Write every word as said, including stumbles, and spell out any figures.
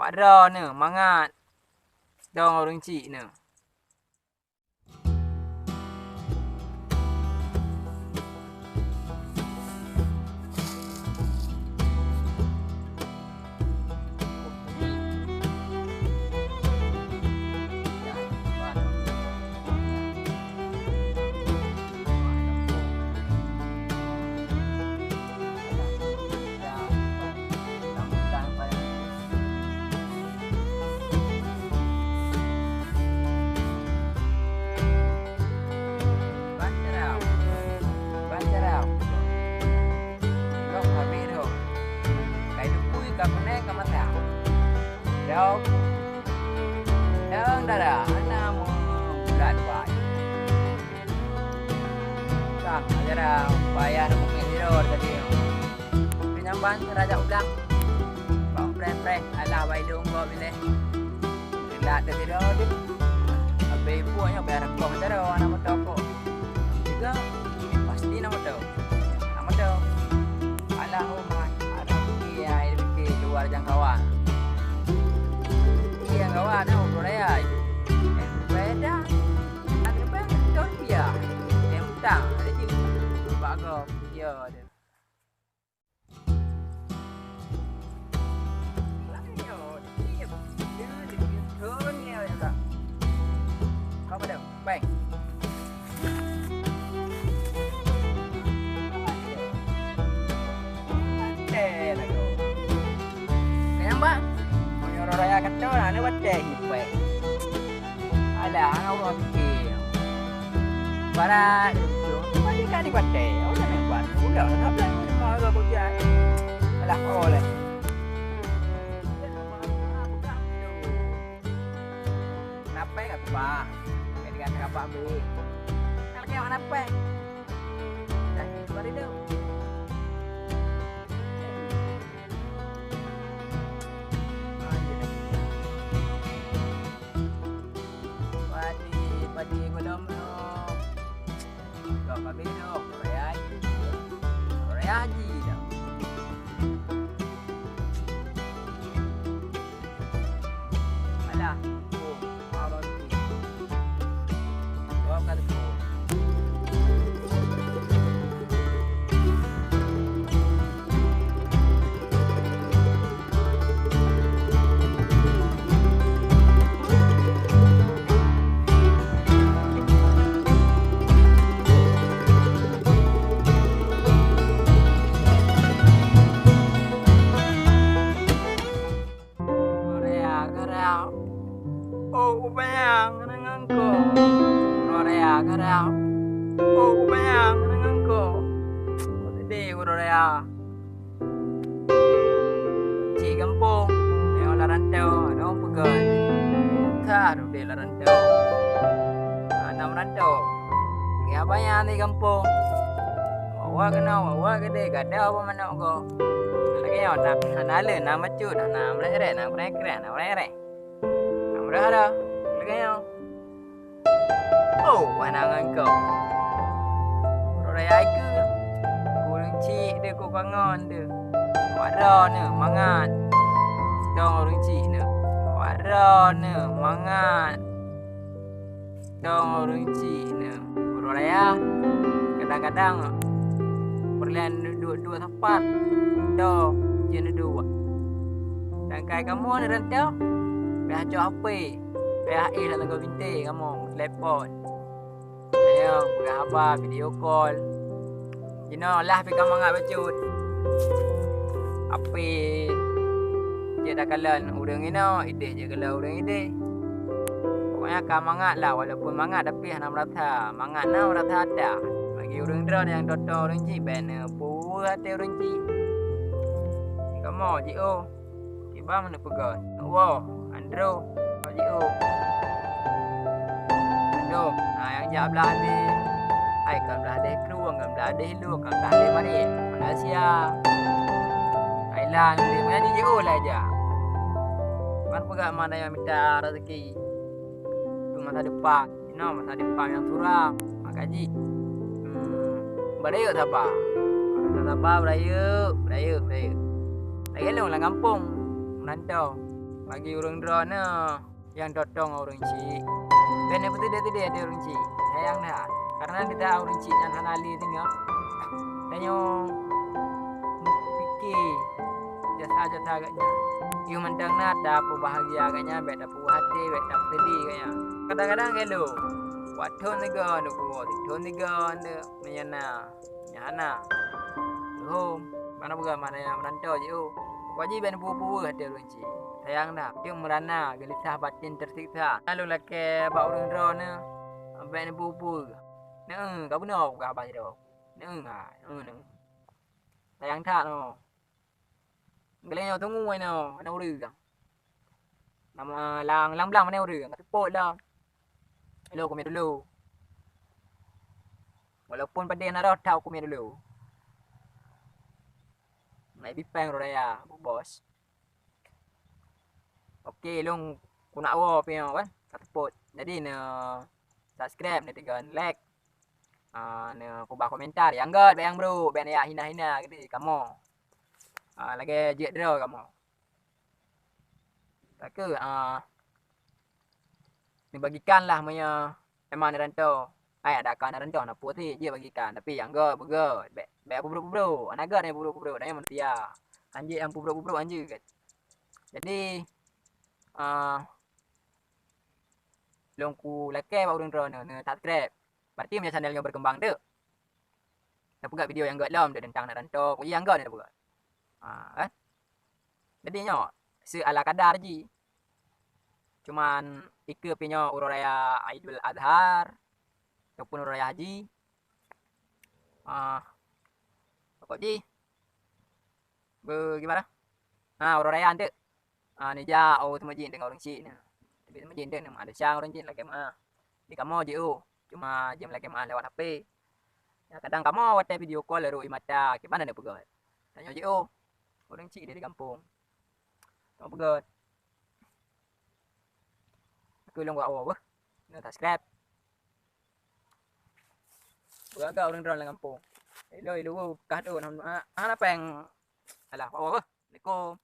Pat droeneuh mangat. Dong ureueng chik neuh. Ban carông. Ban carông. Gob habéh dong. Kai lupui ka peunoh ka masa. Dong. Dong dara, hana meubulat bai. Kah, ajaran payah na bukét sidroe tadi. Keu nyan ban raja ulang. Bak preh-preh, alah bai lôn gob ilèe. Geulat teuh sidroe deuh. Abéh ibu nyoe bèk reukoh sidroe aneuk moto kok. Tiga, pasti na moto. Na moto. Alah umat, alah pike ai pike luar jangkauan. Pike jangkauan na uroe raya. Beda. Ada bang, betul dia. Yang utang, ada je. Bak gob, ya ada. Kayang bak, meunyoe raya kacau, na batèe hipèe. Alah, hana ureueng pike. Barat, padi ka dipatéh. Udah memang buat. Udah, udah, udah, udah, udah, udah. Alah, oh, leh. Kenapa ya, Pak? Kayak dikasih apa, Bu? Kalau kayak mana, Pak? Dah, keluar dulu. Padi, padi golom lo. Lo kami lo, Korea. Korea ji dah. Alah, oh, mau roti. Bawa ka depan. Korea, Korea. Oh, kupayang ngon ko. Korea, Korea. Oh, kupayang ngon ko. Kok sedih, Korea. Ci gampông, nyoe lam rantau, nyoe peugah. Ka udép lam rantau. Aneuk rantau. Ngieng banyak di gampông. Wawa keunoe, wawa keudeh, gada apa manok ko. Lagèe nyoe, na, na le, na macut, na meureh-reh, na meureh-reh, na meureh-reh. Na meureh ada. Lagèe nyoe. Oh, wana ngon ko. Uroe raya keu ureueng chik deuh, ku kangon deuh. Wak droeneuh mangat. Dong ureueng chik neuh. Wak droeneuh mangat. Dong ureueng chik neuh. Uroe raya kadang-kadang peureulèe duek-duek sapat. Dong jeuet neuduek. Dan kai kamoe neurantoh, payah cok H P. Payah éh lam lagoe binte kamoe meutelepon. Ayo, peugah haba, video call. Jinoe lah pih ka mangat bacut. Api jeuet takalon ureueng inoe, ideh jeuet kalon ureueng ideh. Pokoknya ka mangat lah, walaupun mangat tapi hana meurasa. Mangat na meurasa ata. Bagi ureueng droe nyang toto ureueng chik, bèk neupeue até ureueng chik. Kamoe jiôh. Kiban meuneuk peugah. Woe, Andrew, jiôh. Andrew, na nyang jak blah deh. Hai, kon blah deh krueng, kon blah deh lôn, kon blah deh marit. Malaysia. Thailand, di mana jiôh lah jak. Man peugah mana nyang mita rezeki. Untuk masa depan. Inoe masa depan nyang suram, maka jih, hmm, beurayeuk saba. Kalau saba beurayeuk, beurayeuk, beurayeuk. Lagèe lôn lam gampông, meurantau. Bagi ureuëng droeneuh nyang totong ureuëng chik, bèk neupeuteude-teude ateueh ureuëng chik. Sayang that. Karena geutanyoe ureuëng chik nyan hana lé teungoh. Tanyoe pike jasa-jasa geutanyoe. Yôh mantong na tapeubahgia geutanyoe, bèk tapeuhati, bèk tapeuteude geutanyoe. Kadang-kadang gelo, watèe thon tiga aneuk buah, thon tiga aneuk meunyan na. Nyan hana. Lheuh, mana peugah mana nyang meurantau jih, oh. Pokok jih bèk neupeue-peue ateueh ureuëng chik. Sayang that, teuk meurana, geulisah batin teusiksa. Lalu lakèe bak ureuëng droeneuh, bèk neupeue-peue. Neueu, ka bunoe peugah haba sidroe. Neueu, ha, neueu, neueu. Sayang that, oh. Geutanyoe teungoh inoe, inoe ureuëng. Nama lang, lang blang inoe ureuëng, ka seupôt lah. Ilo kumè dulu. Walaupun padé na roh, tau kumè dulu. Naik bipeng roh raya, bos. Oke, lôn kunak woe pion kan, ka seupôt. Jadi, neu subscribe, neu tegon like. Ah, neu kubah komentar. Nyang gèt, bèk nyang brôk, bèk neu jak hina-hina geude kamoe. Ah, lagèe jeuet droe kamoe. Ka keuh, ah, neubagikan lah meunyoe memang neurantau. Hai, ada ka neurantau, na peue cit jeuet bagikan. Tapi nyang gèt, beugèt. Bèk, bèk peubrôk-peubrôk. Hana gèt nyang peubrôk-peubrôk. Tanyoe manusia. Hanjeuet nyang peubrôk-peubrôk hanjeuet gèt. Jadi, ah, lôn kulakèe bak ureuëng droeneuh, neu subscribe. Berarti meunyoe channel nyoe berkembang teuk. Tapeugah video nyang gèt lom teuntang neurantau, pokok jih nyang gèt tapeugah. Ha, kan? Jadi nyoe, se ala kadar jih. Cuman ikeue pih nyoe uroe raya Aidul Adha ataupun uroe raya haji. Ah, pokok jih, be-, gimana? Ha, uroe raya teuk. Ah, neujak, oh, teumeujiéng deungon ureuëng chik nyan. Tapi teumeujiéng deungon ureuëng chik, lakèe meu'ah. Di kamoe jiôh, cuma jeuem lakèe meu'ah lewat H P. Ya, kadang kamoe watèe video call laju mata, kiban na neupeugèt. Tanyoe jiôh, ureuëng chik di gampông. Tanyoe peugèt. Aku lôn gak awak beuh. Neu subscribe. Beuragak ureuëng droe lam gampông. Ilo, ilo, kah tu, hana, hana péng. Alah, awak beuh. Assalamualaikum.